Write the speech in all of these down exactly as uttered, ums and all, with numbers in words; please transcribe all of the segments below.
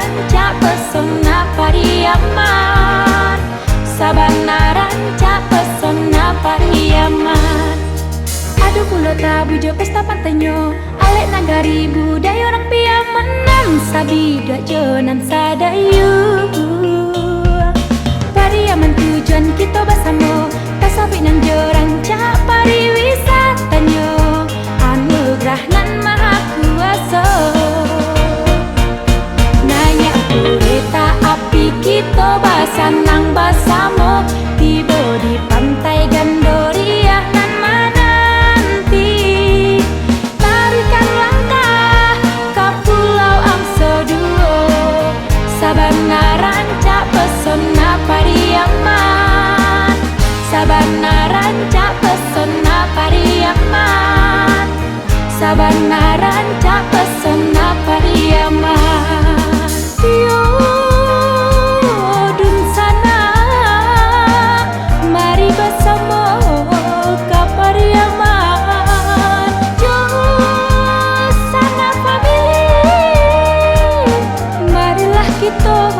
Rancak pesona Pariaman, sabana rancak pesona Pariaman. Ado pulo tabu jo pesta pantainyo, alek nagari budayo urang Piaman, nan sabiduak jo nan sadayu. Pariaman tujuan kito basamo, tasabuik nan jo rancak pariwisatanyo, anugerah nan maha kuaso. Naiak kureta api kito basanang basamo, tibo di pantai Gandoriah nan mananti. Taruihkan langkah ka Pulau Angso Duo, sabana rancak pesona Pariaman, sabana rancak pesona Pariaman, sabana rancak pesona Pariaman. Yo, dunsanak, mari basamo ka Pariaman, jo sanak famili, marilah kito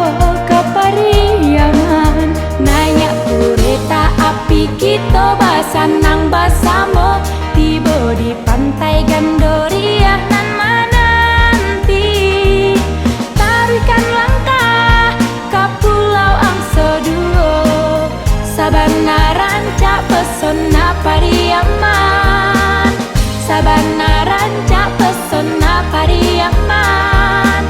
ka Pariaman. Naiak kureta api kito basanang basamo, tibo di pantai Gandoriah nan mananti. Taruihkan langkah ka Pulau Angso Duo, sabana rancak pesona Pariaman, sabana rancak pesona Pariaman,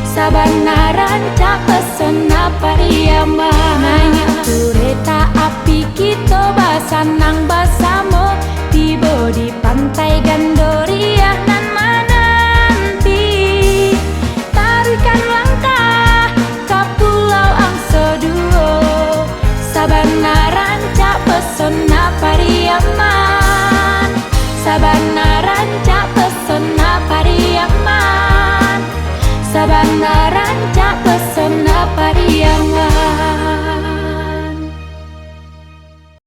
sabana rancak pesona Pariaman. Naiak kureta api kito basanang basamo, tibo di pantai Gandoriah nan mananti. Taruihkan langkah ka Pulau Angso Duo, sabana rancak pesona Pariaman, sabana rancak pesona Pariaman, sabana